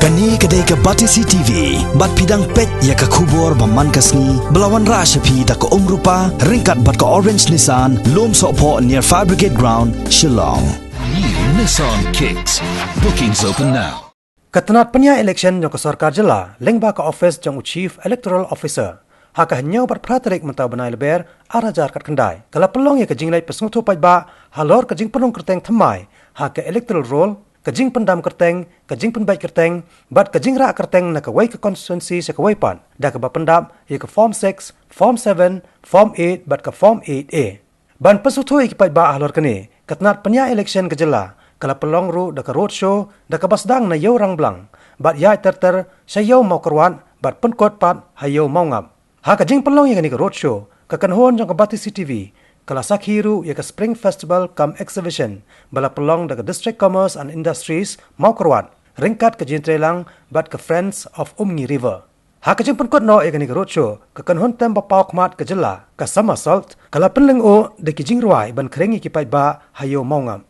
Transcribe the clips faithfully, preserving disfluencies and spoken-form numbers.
Kane ka dei ka Batesi T V, bad phi dang peit ïa ka khubor ba man ka sngi, ba la wanrah sha phi da ka Umrupa, ryngkat bad ka Orange Nissan, Lumsohphoh near Fire Brigade Ground, Shillong. New Nissan Kicks. Bookings open now. Ka tnat pynïaid election jong ka sorkar jylla, lyngba ka office jong u Chief Electoral Officer, ha ka hynñiew bad phra tarik mynta u bnai Lber, ar hajar khatkhyndai, ka la pynlong ïa ka jingleit pynsngewthuh paidbah halor ka jingpynrung kyrteng thymmai ha ka electoral roll, ka jingpyndam kyrteng, ka jingpynbeit kyrteng, bad ka jingrah kyrteng na kawei ka constituency sha kawei pat, da kaba pyndap ïa ka Form six, Form seven, Form eight bad ka Form eight A. Ban pynsngewthuh ïa ki paidbah halor kane, ka tnat pynïaid election ka jylla ka la pynlong ruh da ka roadshow, da kaba sdang na Ïew Rangblang, bad ïaid ter ter sha Ïew Mawkyrwat, bad pynkut pat ha Ïew Mawngap. Ha ka jingpynlong ïa kane ka roadshow, ka kynhun jong ka Batesi T V ka la sakhi ruh ïa ka Spring Festival cum Exhibition ba la pynlong da ka District Commerce and Industries Mawkyrwat, ryngkat ka Jingtreilang bad ka Friends of Umngi River. Ha ka jingpynkut noh ïa kane ka roadshow, ka kynhun tem ba paw khmat ka jylla, ka Summersault, ka la pynlyngngoh da ki jingrwai ban khring ïa ki paidbah ha Ïew Mawngap.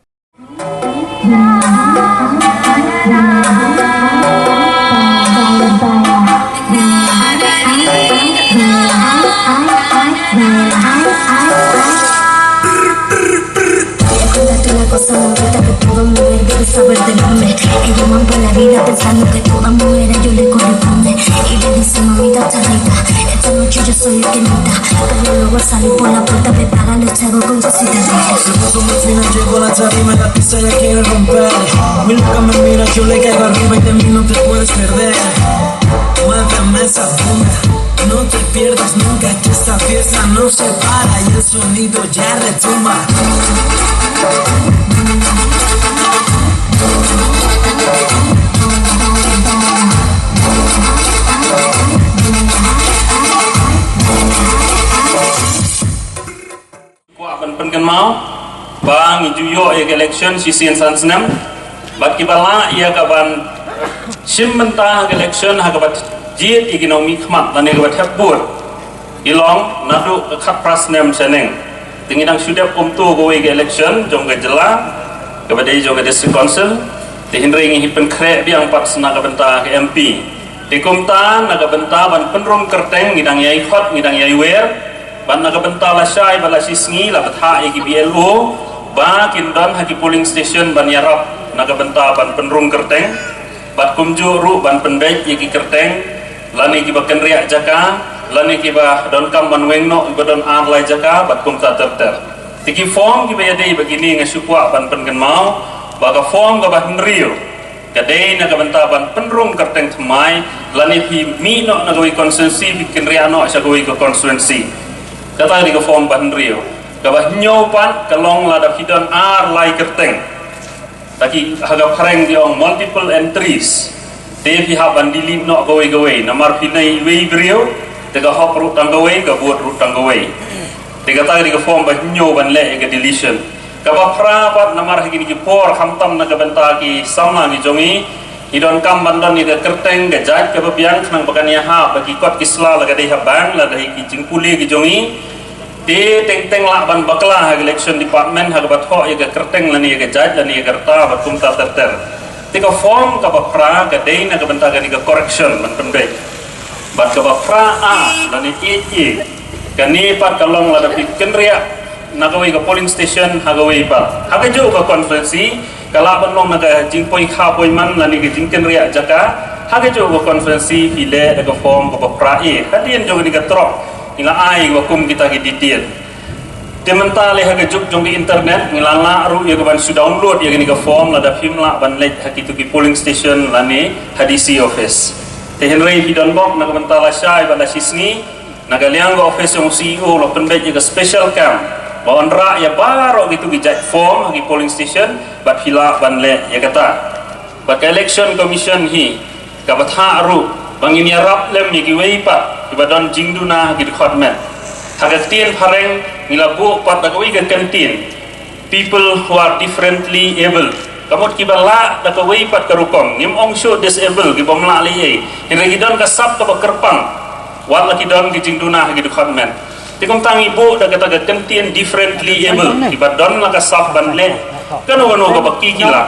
Contarte una cosa bonita que todo mujer debe saber del hombre. Ella mampa la vida pensando que toda mujer a yo le corresponde. Y le dice, mamita, está rica, esta noche yo soy el que invita. Pero luego sale por la puerta, prepara los tragos con cositas ricas. Se puso más fina, llegó la tarima, la pista ya quiere romper. Mi loca me mira, yo le caigo arriba y de mí no te puedes perder. Muéveme esa bomba, no te pierdas nunca, que esta fiesta no se para y el sonido ya retumba. Kwah ban pynkynmaw ba ngi ju ïoh ïa ka election shisien san snem, bad kiba lah ïa ka ban shim bynta ha ka election ha kaba jied ïa ki nongmihkhmat lane kaba thep vote ki long naduh ka khatphra snem shaneng. Te ngi dang shu dep kumto kawei ka election jong ka jylla kaba dei jong ka District Council. Te hynrei ngi hi pynkhreh biang pat na ka bynta ka M P. Te kumta na ka bynta ban pynrung kyrteng ngi dang ïai khot, ngi dang ïai wer. Bad na ka bynta lashai bad lashisngi la bthah ïa ki B L O ba kin don ha ki polling station ban ïarap na ka bynta ban pynrung kyrteng. Bad kumjuh ruh ban pynbeit ïa ki kyrteng lane kiba kynriah jaka lane kiba donkam ban weng noh, kiba don ar lai jaka bad kumta ter ter. Te ki form kiba ïadei bad kine nga shu kwah ban pynkynmaw ba ka form kaba hynriew ka dei na ka bynta ban pynrung kyrteng thymmai lane phi mih noh na kawei constituency phi kynriah noh sha kawei ka constituency. Kata ka dei ka form ba hynriew. Kaba hynñiew pat ka long lada phi don ar lai kyrteng. Te ki ha ka phareng ki ong multiple entries. Te phi hap ban delete noh kawei kawei namar phi nai iwei briew, te ka hok ruh tang kawei, ka vote ruh tang kawei. Te kata ka dei ka form ba hynñiew ban leh ïa ka deletion. Kaba phra pat namar ha kine ki por khamtam na ka bynta ki samla ki jong ngi, ki donkam ban don ïa ka kyrteng ka jait kaba biang khnang ba kan ïahap ba ki kot ki sla la ka dei ha bank lada ha ki jingpule ki jong ngi. Te teng teng lah ban bakla ha ka election department ha kaba thoh ïa ka kyrteng lane ïa ka jait lane ïa ka rta bad kumta ter ter. Te ka form kaba phra ka dei na ka bynta kane ka correction ban pynbeit. Bad kaba phra A lane A A, kane pat ka long lada phi kynriah na kawei ka polling station ha kawei pat ha kajuh ka constituency, ka lah ban long na ka jingpoi kha poi man lane ka jingkynriah jaka ha kajuh ka constituency, phi leh da ka form kaba phra A. Hadien jong kane ka trok ngi la ai ba kum kita ki detail. Te mynta lei ha ka juk jong ka internet ngi la lah ruh ïa ka ban shu download ïa kane ka form lada phim lah ban leit ha kito ki polling station lane ha D C office. Te hynrei phi don bok na ka bynta lashai bad lashisngi, na ka liang ka office jong u C E O la pynbeit ïa ka special camp ba wanrah ïa baroh kito ki jait form ha ki polling station bad phi lah ban leh ïa kata. Bad ka Election Commission hi ka bthah ruh ba ngin ïarap lem ïa kiwei pat kiba don jingduna ha ki dkhot met. Ha ka ktien phareng ngi la buh pat da kawei ka kyntien, people who are differently able. Ka mut kiba lah da kawei pat ka rukom, ngim ong shuh disable, ki bym lah lei ei. Hynrei ki don ka sap kaba kyrpang wat la ki don ki jingduna ha ki dkhot met. Te kumta ngi buh da kata ka kyntien differently able, kiba don la ka sap ban leh kano kano kaba ki ki lah.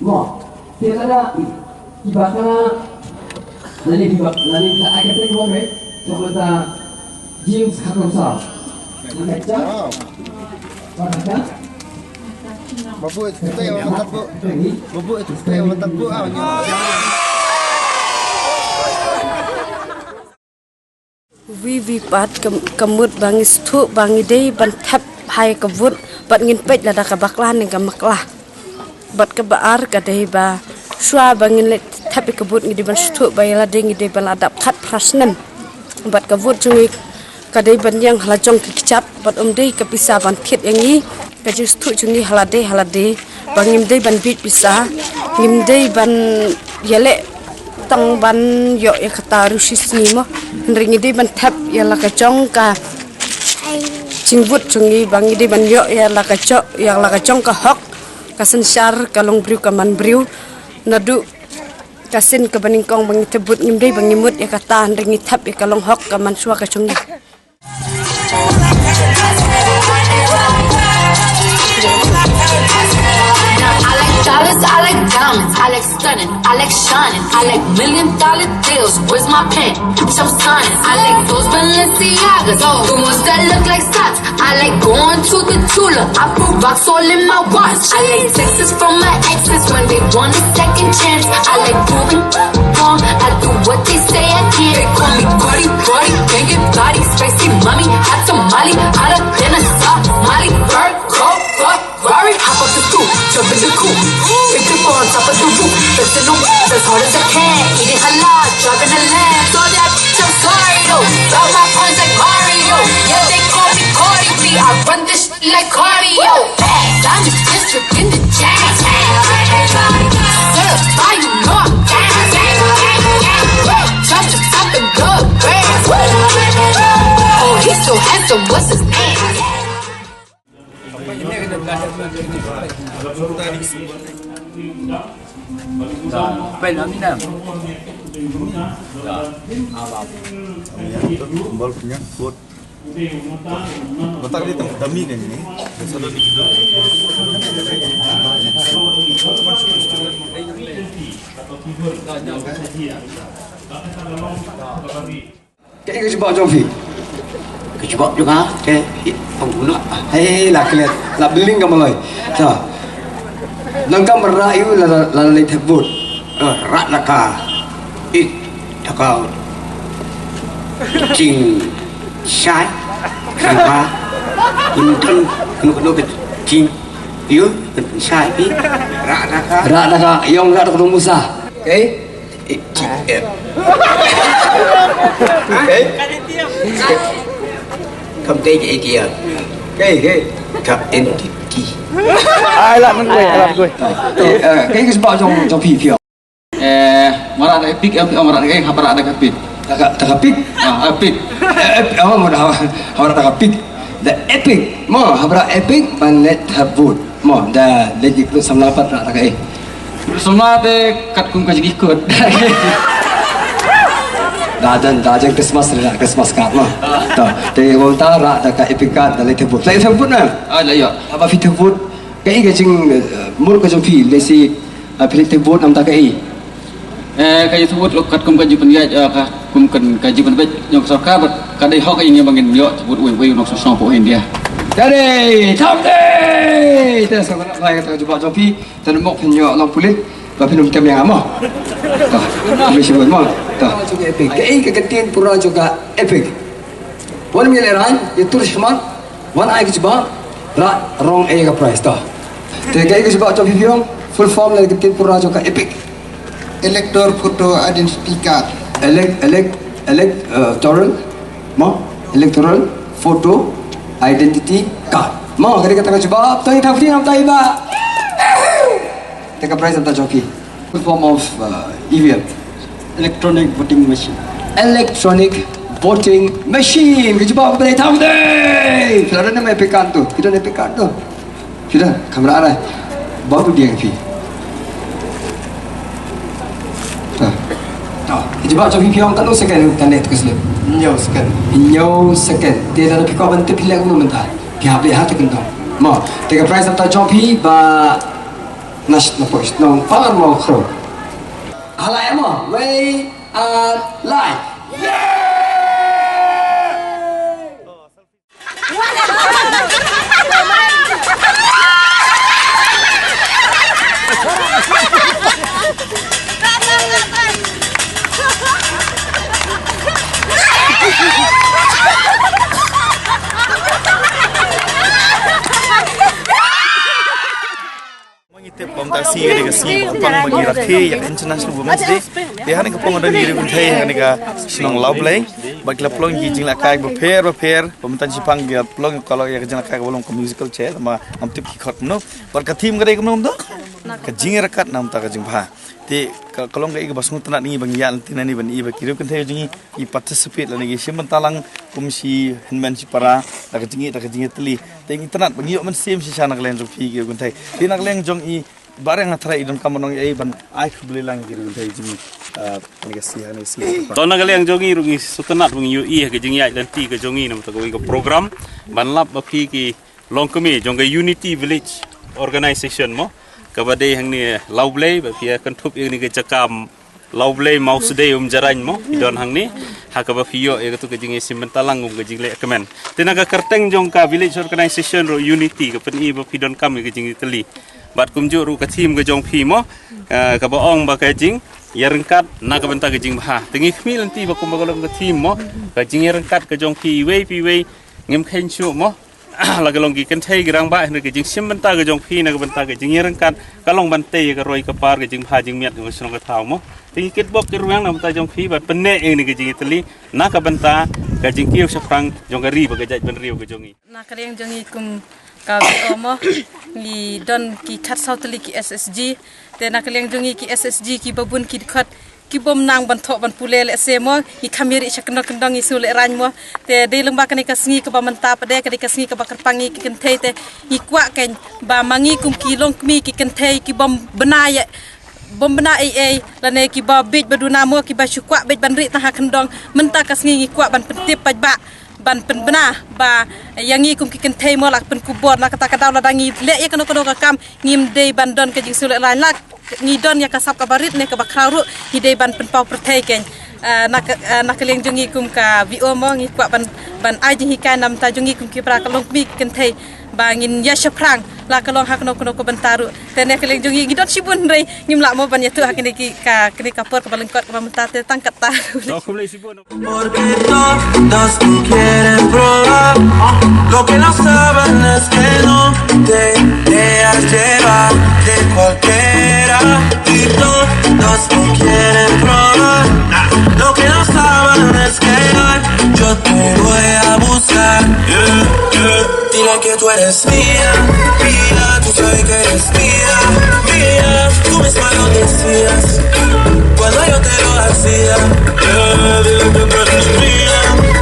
Mo. Te lada ki bakla lane ki bak lane ka ai ka trei mo re. Chok lada James Khatlongsau. Ka cha. Ka cha. Babu, itu yang mantap, Bu. Babu, itu yang mantap, Bu. Ah, ini. Wi wi pat ka, ka mut ba ngi sngewthuh ba ngi dei ban thep ha ka vote bad ngin peit lada ka bakla ne ka makla. Bad kaba ar ka dei ba shuwa ba ngin leit thep ïa ka vote ngi dei ban sngewthuh ba ïa lade ngi dei ban la dap khatphra snem. Bad ka vote jong ngi ka dei ban ïeng ha la jong ki kjat bad ym dei ka pisa ban thied ïa ngi. Ka jingsngewthuh jong ngi ha lade ha lade ba ngim dei ban bieit pisa, ngim dei ban ïaleh tang ban ïoh ïa kata riewshisngi mo. Hynrei ngi dei ban thep ïa la ka jong ka jingvote jong ngi ba ngi dei ban ïoh ïa la ka jong, ïa la ka jong ka hok, ka synshar, ka long briew ka man briew. Naduh ka sien kaba nyngkong ba ngi thep vote ngim dei ba ngi mut ïa kata, hynrei ngi thep ïa ka long hok ka man shuwa ka jong ngi. I like dollars, I like diamonds, I like stunning, I like shining, I like million dollar deals. Where's my pen? Bitch, I'm signing. I like those Balenciagas, the ones that look like socks. I like going to the jeweler. I put rocks all in my watch. I like texts from my exes when they want a second chance. I like proving wrong. I do what they say I can't. They call me Cardi B. Body banging, body spicy, mommy hot tamale, hotter than a Somali. Bird, go, go, Rory, hop up the stoop, jump in the coop. Hit the bar, top of the roof, fixing the whip as hard as I can. Eating halal, driving a lamb, so that bitch, I'm sorry though. Got my points like Mario, yeah, they call me Cardi B. I run this shit like cardio. Diamond district in the chain. Certified, you know I'm gang, gang, gang, gang. Drop the top and blow a brand. Oh, he's so handsome, what's his name? Bel, Amina. Bol punya quote. Batak dia tang dami kan ini. Dia sadar di kita. Kaei ka jubab jong phi? Ka jubab jong nga, te, pang guna. Hei, la klet, la bling ka maloi. Ta. Nang ka mara yu la la leit thep vote. Eh, rat la ka. Ik, ta ka. Jing, shai, shai ba. Intan, kenu kenu ke jing. Yu, shai pi. Rat la ka. Rat la ka, yong rat ka dong musa. Eh? Eh, eh. Kaei? Kam kaei kaei kaei. Kaei kaei. Ka entity. Ai la nang kaei, la nang kaei. Eh, eh, kaei ka jubab jong jong phi phi. Eh, mara da epic, eh, mara da kaei, hapara da ka epic. Da ka, da ka pick. Ah, epic. Eh, epic. Oh, mara hapara da ka pick. The epic. Mo, hapara epic ban leit thep vote. Mo, da leit ikut samla pat da kaei. Samla te katkum ka jingikut. Da jan, da jan Christmas, da Christmas card mo. To, te ngom ta ra da ka epic card da leit thep vote. Leit thep vote na. Ah, la ïa. Haba phi thep vote. Kaei ka jing, eh, mut ka jong phi lehse, ah, phi leit thep vote namar kaei. Eh, ka jingthep vote lo katkum ka jingpynïaid, eh, ka kum kan ka jingpynbeit jong ka sorkar bad ka dei hok ïa ngi ba ngin ïoh thep vote uwei uwei u nongshong shnong hapoh India. Dei, thap dei. Te sa ba ka jubab jong phi. Te namar phin ïoh long pulit ba phin ym tem ïa nga mo. Ta, phi shu mo. Ta. Kaei ka ktien pura jong ka epic? Wan ym ïalehrain, ïatur shakhmat, wan ai ka jubab, ra rong ei ka prize ta. Te kaei ka jubab jong phi phi ong, full form lane ka ktien pura jong ka epic. Elector photo identity card. Elec-, elec-, elec-, uh, toral, mo, electoral photo identity card. Mo, ka dei kata ka jubab, to ïa thap ïa nga, to ïa ba. Te ka prize namar jong phi. Full form of, uh, E V M. Electronic voting machine. Electronic voting machine. Ka jubab ka dei thap dei. Phi la don ne epic card tu. Phi don epic card tu. Phi don, kamra ara. Babu diang phi. Ta. Ta. Ka jubab jong phi phi ong katno second kan leh tu ka slip. Hynñiew second. Hynñiew second. Te lada phi kwah ban tip phi leh kumno mynta. Phi hap leh ha te kyntang. Mo, te ka prize namar jong phi ba Nash na post nong palar mo khro. Halai mo, wei, ar, lai. Ma ngi tip ba mynta ka sngi ka dei ka sngi ba pang ba ngi rakhe ïa ka International Women's Day. Te ha kane ka por nga don ïa i riew kynthei ha kane ka shnong Lawblei. Bad ki la pynlong ki jinglehkai bapher bapher. Ba mynta shipang ki la pynlong ka long ïa ka jinglehkai kaba long ka musical chair. Namar ngam tip ki khot kumno. Bad ka theme ka dei kumno kumno? Ka jingïaryngkat na bynta ka jingbha. Te ka, ka long kaei kaba sngewtynnat ïa ngi ba ngi ïaid lynti nangne ban ïohi ba ki riew kynthei jong ngi ki participate lane ki shim bynta lang kum shi hynmen shi para da ka jingïeit da ka jingïatylli. Te ngi tynnat ba ngi ïoh mynsiem shisha na ka liang jong phi ki riew kynthei. Te na ka liang jong i Bah Riang Hathrai i donkam ban ong ei ban ai khublei lang ïa ki riew kynthei jong ngi, ah, kane ka sngi, kane ka sngi. To na ka liang jong ngi ruh ngi sngewtynnat ba ngi ïohi ha ka jingïaid lynti ka jong ngi namar kawei ka program ban lap ba phi ki longkmie jong ka Unity Village Organization mo. Kaba dei hangne Lawblei, ba phi ïa kynthup ïa kane ka jaka Lawblei Mawsdei Umjarain mo. Phi don hangne. Ha kaba phi ïoh ïa katu ka jingïashim bynta lang kum ka jingleh kmen. Te na ka kyrteng jong ka Village Organization ruh Unity ka pyni ba phi donkam ïa ka jingïatylli. Bad kumjuh ruh ka theme ka jong phi mo. Ah, kaba ong ba ka jing ïaryngkat na ka bynta ka jingbha. Te ngi khmih lynti ba kumba ka long ka theme mo, ka jingïaryngkat ka jong phi iwei pa iwei, ngim kheiñ shuh mo. La ka long ki kynthei ki rangbah, hynrei ka jingshim bynta ka jong phi na ka bynta ka jingïaryngkat ka long ban tei ïa ka roi ka par, ka jingbha jingmiat ka shnong ka thaw mo. Te ngi kitbok kitrwiang na ka bynta jong phi ban pynneh ïa kane ka jingïatylli na ka bynta ka jingkiew shaphrang jong ka ri bad ka jaitbynriew ka jong ngi. Na ka liang jong ngi kum ka V O mo, ngi don ki khatsaw tylli ki S S G. Te na ka liang jong ngi ki S S G kiba bun ki dkhot, ki bym nang ban thoh ban pule lehse mo, ngi kham ïa ri sha kyndong kyndong ngi shu lehraiñ mo. Te dei lyngba kane ka sngi kaba mynta pat de, kane ka sngi kaba kyrpang ïa ki kynthei te ngi kwah kein ba ma ngi kum ki longkmie ki kynthei ki bym bna ïa bym bna ei ei, lane kiba bieit ba duna mo, kiba shu kwah beit ban rieh tang ha kyndong. Mynta ka sngi ngi kwah ban pyntip paidbah, ban pynbna ba ïa ngi kum ki kynthei mo, la pynkupbor na kata ka daw, lada ngi leh ïa kano kano ka kam ngim dei ban don ka jingsngewlehraiñ, la ngi don ïa ka sap kaba rit ne kaba khraw ruh, ngi dei ban pynpaw pyrthei kein. Ah, na ka, ah, na ka liang jong ngi kum ka V O mo, ngi kwah ban, ban ai jinghikai na ka bynta jong ngi kum ki para ka longkmie ki kynthei ba ngin ïa shaphrang, la ka long ha kano kano ka bynta ruh. Te na ka liang jong ngi ngi don shibun, hynrei ngim lah mo ban ïathuh ha kine ki ka, kine ka por kaba lyngkot kaba mynta, te tang katta. To, khublei shibun. Porque todos te quieren probar. Lo que no saben es que no te dejas llevar de cualquiera. Y todos te quieren probar. Lo que no saben es que hoy yo te voy a buscar. Yeah, yeah. Dile que tú eres mía, mía, tú sabes que eres mía, mía. Tú misma lo decías cuando yo te lo hacía. Yeah, dile que tú eres mía,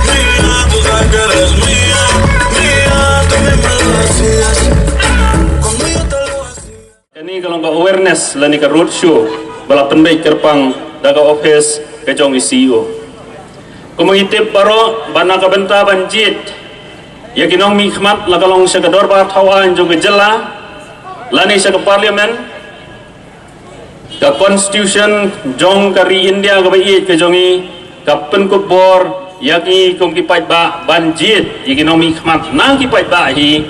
mía, tú sabes que eres mía, mía. Tú misma lo decías cuando yo te lo hacía. Kane ka long ka awareness lane ka road show ba la pynbeit kyrpang da ka office ka jong i C E O. Kumba ngi tip baroh ba na ka bynta ban jied ïa ki nongmihkhmat, la ka long sha ka dorbar thaw aiñ jong ka jylla lane sha ka parliament, ka constitution jong ka ri India kaba ïeit ka jong ngi ka pynkupbor ïa ngi kum ki paidbah ban jied ïa ki nongmihkhmat na ki paidbah hi,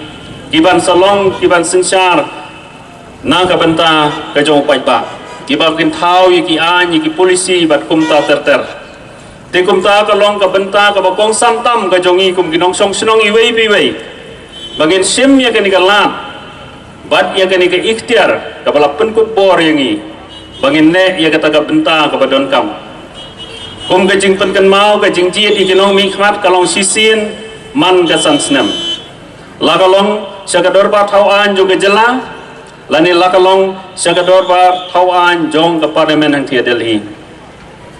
ki ban sa long ki ban synshar na ka bynta ka jong u paidbah, kiba kin thaw ïa ki aiñ, ïa ki polisi bad kumta ter ter. Te kumta ka long ka bynta kaba kongsan tam ka jong ngi kum ki nongshong shnong iwei pa iwei, ba ngin shim ïa kane ka lad bad ïa kane ka iktiar kaba la pynkupbor ïa ngi ba ngin leh ïa kata ka bynta kaba donkam. Kum ka jingpynkynmaw, ka jingjied ïa ki nongmihkhmat ka long shisien man ka san snem. La ka long sha ka dorbar thaw aiñ jong ka jylla lane la ka long sha ka dorbar thaw aiñ jong ka parliament hangtei ha Delhi.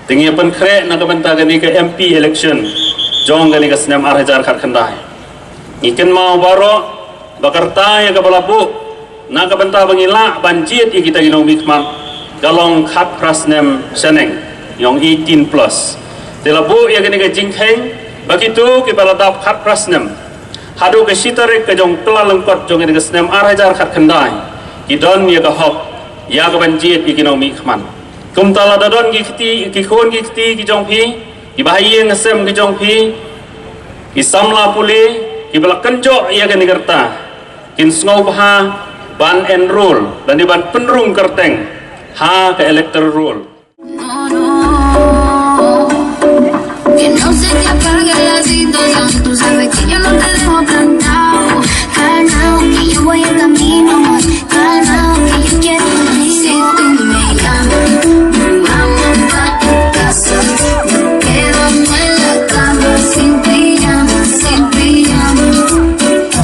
Te ngi pynkhreh na ka bynta kane ka M P election jong kane ka snem ar hajar khatkhyndai. Ngi kynmaw baroh ba ka rta ïa kaba la buh na ka bynta ba ngi lah ban jied ïa kita ki nongmihkhmat ka long khatphra snem shaneng, ïa eighteen plus. Te la buh ïa kane ka jingkheiñ ba kito kiba la dap khatphra snem haduh ka shi tarik ka jong Kyllalyngkot jong kane ka snem ar hajar khatkhyndai ki don ïa ka hok ïa ka ban jied ïa ki nongmihkhmat. Kumta lada don ki kti, ki khun ki kti ki jong phi, kiba ha ïing ha sem ki jong phi, ki samla pule kiba la kynjoh ïa kane ka rta, kin sngewbha ban enroll lane ban pynrung kyrteng ha ka electoral roll. No, no, que no se te apague la situación. Tú sabes que yo no te dejo plantado. Calmado, que yo voy en camino. Calmado, que yo quiero contigo. Si tú me llamas, nos vamos pa' tu casa. Nos quedamos en la cama, sin pijama, sin pijama.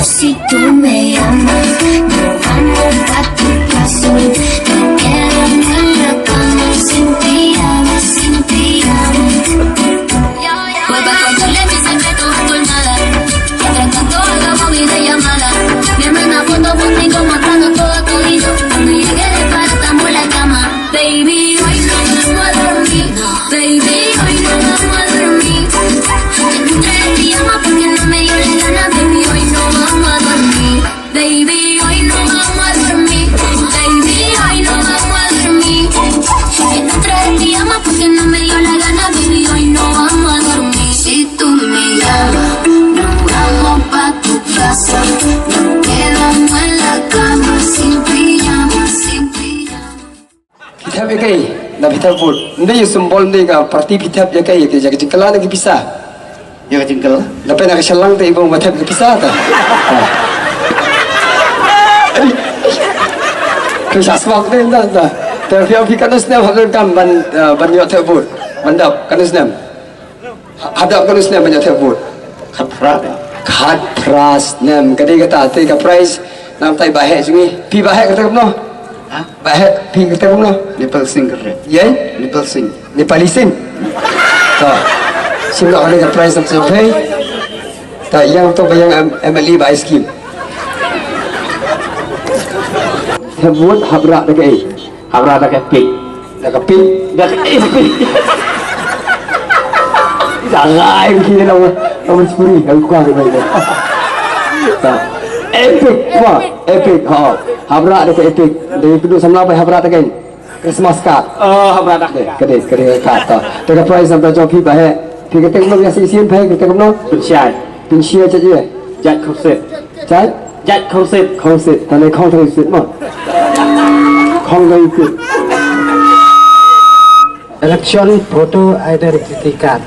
Si tú me llamas, nos vamos pa' tu casa. Nos quedamos en la cama, sin pijama, sin pijama. Vuelva a contarle mis secretos a tu almohada. Mientras tanto hagamos videollamada. Me manda fotos contigo mostrando todo tu hilo. Cuando llegue de parada estamos en la cama. Baby, hoy no vamos a dormir. Baby, hoy no vamos a dormir. Entré en pijama porque no me dio la gana. Baby, hoy no vamos a dormir. Baby, hoy no vamos a dormir. Baby, hoy no vamos a dormir. Entré en pijama porque no me dio la gana. Baby, hoy no vamos a dormir. Si tú me llamas, nos vamos pa' tu casa. Nos quedamos en la cama sin pijama, sin pijama. Ki thep ïa kaei? Na phi thep vote. Nda ïa symbol nda ka party phi thep ïa ka ïa ka jingkylla na ki pisa. Ïa ka jingkylla. Nda phi na ka shalang te i bong ba thep ki pisa ta. Ka sha smak te nda nda. Te phi phi kano snem hap donkam ban, eh, ban ïoh thep vote. Ban dap kano snem. Hap dap kano snem ban ïoh thep vote. Khatphra. Khatphra snem ka dei kata te ka prize. Namtai ba heh jong ngi. Phi ba heh kata kumno? Ha? Ba heh phi kata kumno? Nipal Singh kata. Ye? Nipal Singh. Nepali Singh. To. Shim noh kane ka prize namtai ba heh. Ta ïang to ba ïang M- MLA ba ice cream. Thep vote hap rah da kaei? Hap rah da ka pik. Da ka pik. Da ka pik. Da ka pik. Epic. Wa, epic. Ha. Hap rah da ka epic. Da ka pik samla ba hap rah da ka Christmas card. Oh, hap rah da ka. Ka dei, ka dei ka card ta. Da ka prize namta jong phi ba heh. Phi kyrteng kumno ïa shisien phi kyrteng kumno? Pynshai. Pynshai jait ïa. Jait Khongsit. Jait? Jait Khongsit. Khongsit. Tane Khong Khongsit ma. Khong Khongsit. Election photo identity card.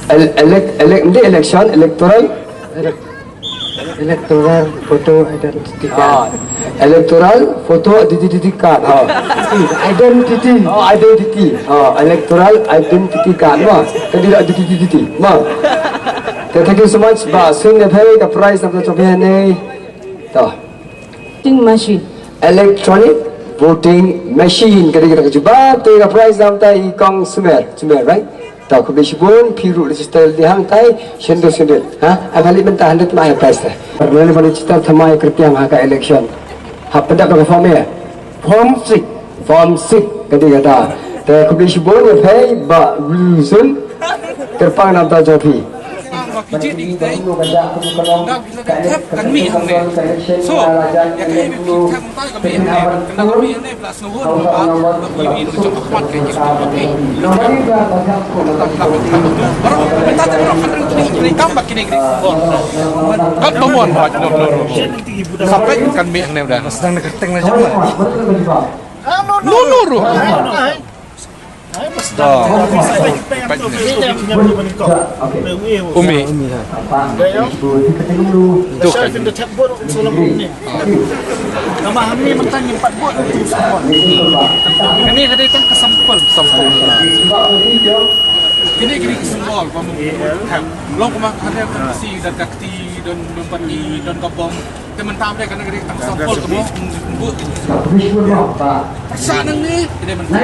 El- elect- elect- nda election electoral. Elec- Electoral photo identity card. Ah, electoral photo identity card. Ha. Identity. Oh, identity. Ha, electoral identity card. Ma, candidate identity. Ma. Thank you so much. Ba, soon ne phi ka prize namta jong phi ne. To. Voting machine. Electronic voting machine. Ka dei kata ka jubab te ka prize namta i Kong Sumer. Sumer, right? Ta khublei shibun, phi ruh register ïa hangtai, shen do shen do. Ha? Aba leit mynta hynrei ma ïa prize te. Lane ban register thymmai kyrtiang ha ka election. Hap pyndap ka form ïa. Form six. Form six ka dei kata. Te khublei shibun ïa phi ba reason kyrpang namta jong phi. Ba ki jied ïa ki tei. Nda ki la thep kan mih hangne. So, ïa kaei ba ki thep mynta ka mih hangne. Kan da ka mih hangne ba la sngewhun ba ba ki ïohi na ka jong ka khmat ka jingkyrkhu ka phi. Baroh mynta te baroh kan ring kine ki treikam bad kine ki symbol. Kat ba mon hoj no no ro. Sampai kan mih hangne da. Sdang na kyrteng na jong. No no ro. Umi. Tu kan. Nama kami mentang empat buat tu sampel. Kami ada kan ke sampel. Sampel. Kini kini symbol kamu. Long kuma ada kan si dan kakti dan mempati dan kabong. Te mynta ka dei ka dei tang sampel te mo. Pyrshah nangne te dei mynta.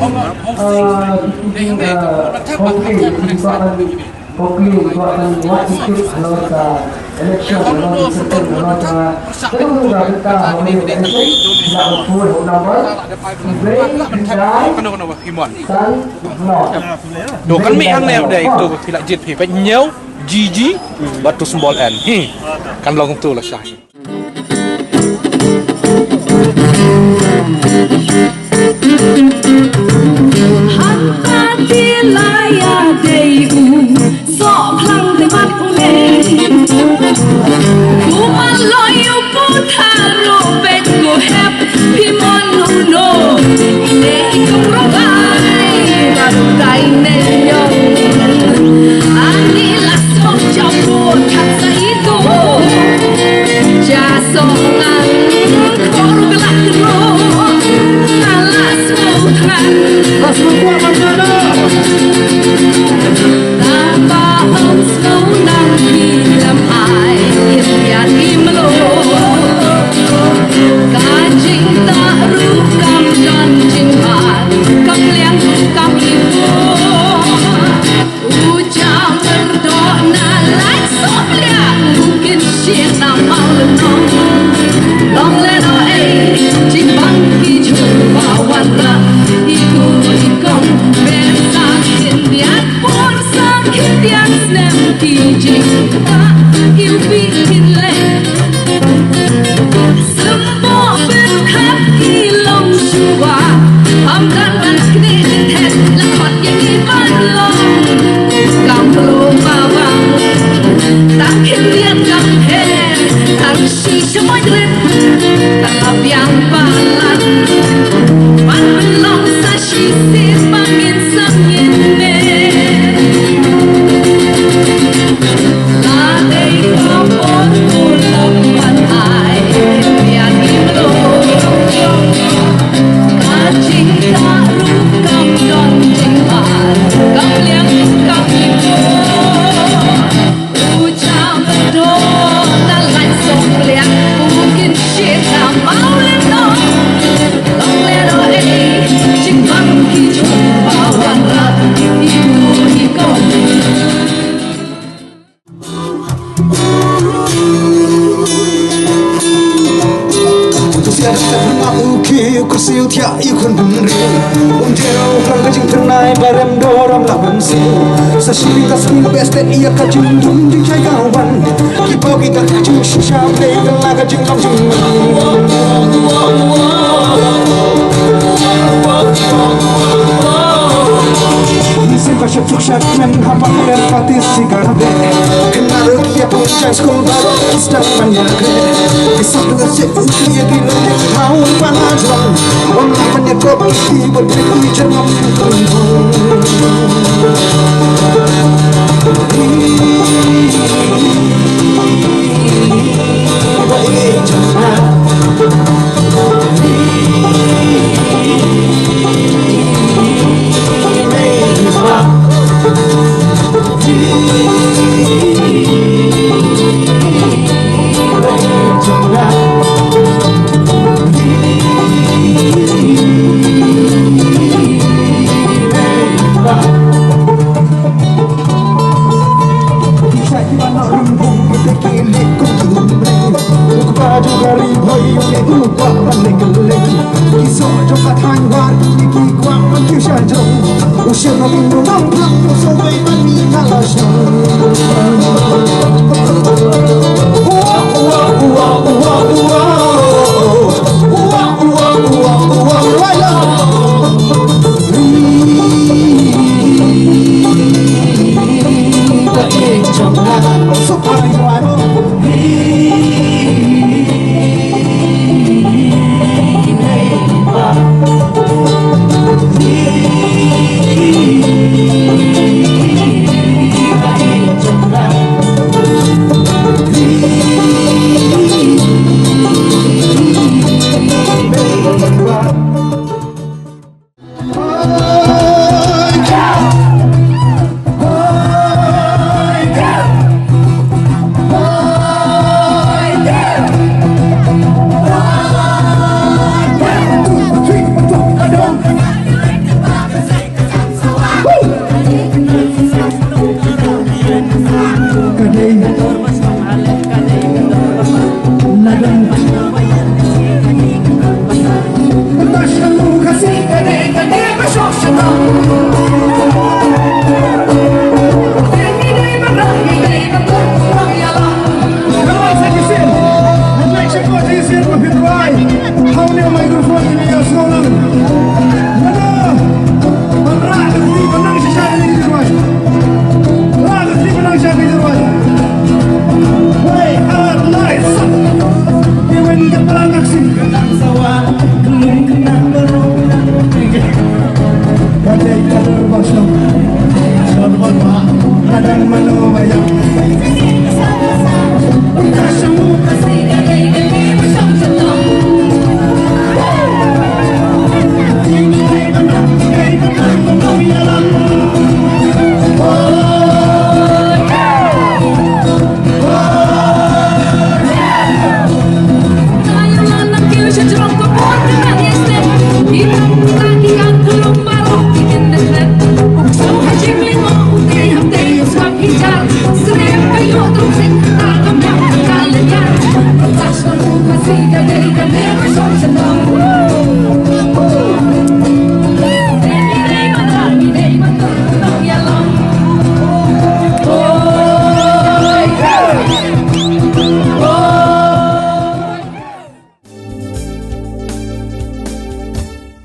Hong hong sing. Dei hang dei te mo. Mynta ba ka dei. Kano kano ba phi mon. To kan mih hangne dei to phi la jied phi peit hynñiew. G G bad tu symbol N. Hi. Kan long tu la shah. Hangta ki la ïa dei u soh phlang te mat u lei. U man loi u pun thar u peit u hep. Phi mon u no, ne i kong Ronggai, ba Ronggai ne ñiong. Ani la song jam ro than sa i to. Ja song ngan kor glak ro, ala song than. Tang ba ong sngewdang ki lam ai, im ïa ki mlo. Ka jingtah ruh kam don jingmar, kam liang kam ipo. U jam doh na lai sop liang, u kin shin na maw lynnong. Long lehnoh ei, jingbang ki jhur ba wanrah, i kong i kong, pynsan kin biang. Por sa khyndiat snem ki jingtah kiwbih kin leh. Symboh pynthep ki long shuwa. Ym don ban knieh thet la khot ïa ki ban long. Kam bro mawang. Tang khyndiat kam pher. Tang shi shamoit rit. Tang ka biang palat. Ban pynlong Nga u ki u kyrsiu thiah ïa u khun bynriew. Um jero khlong ka jingtyrnai ba rem dor ram la ban siew. Sa shiri ta sniew best bet ïa ka jingdum jingshai ka wan. Ki paw ki ka jingshai sha play ka la ka jinglam jingman. Sim ka shep chuk shep men hapa ler pati sigar be. Kena ruk ya pung chai skul baru. Start ban ya ke. Isap dengan cek usia di lembek haun panajong. Wan lah menyekop di berberi jerman.